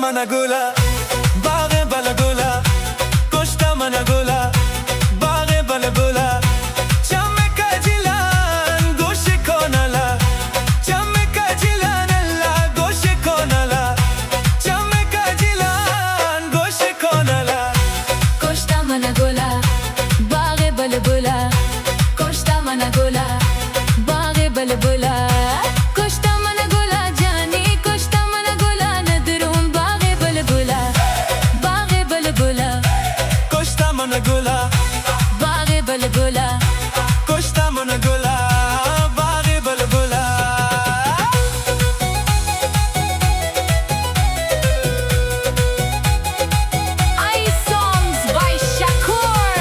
من گلا، باغ بلبلا، کشتا من گلا، باغ بلبلا، چم کجلان گوش کونلا، چم کجلان اللہ گوش کونلا، چم کجلان گوش کونلا۔ کشتا من گلا، باغ بلبلا، کشتا من گلا، باغ بلبلا، کشتا من گلا جانی، کشتا من گلا ندروم، باغ بلبلا، باغ بلبلا، کشتا من گلا، باغ بلبلا، کشتا من گلا، باغ بلبلا۔ Songs by Shakur.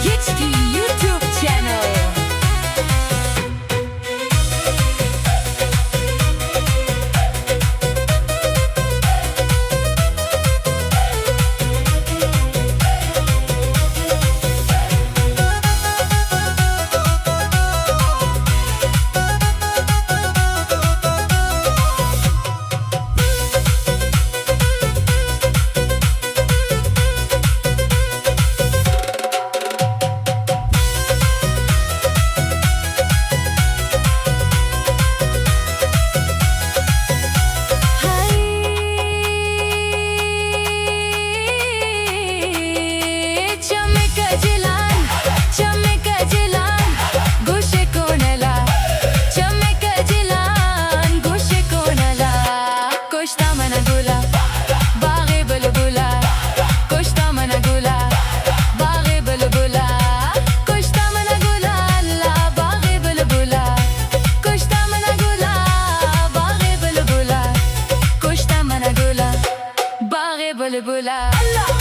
H D YouTube channel. چم کجلان، چم کجلان، گوش کونلا، چم کجلان، گوش کونلا۔ کشتا من گلا، باغ بلبلا، کشتا من گلا، باغ بلبلا، کشتا من گلا، اللہ باغ بلبلا، کشتا من گلا، باغ بلبلا، کشتا من گلا، باغ بلبلا، اللہ۔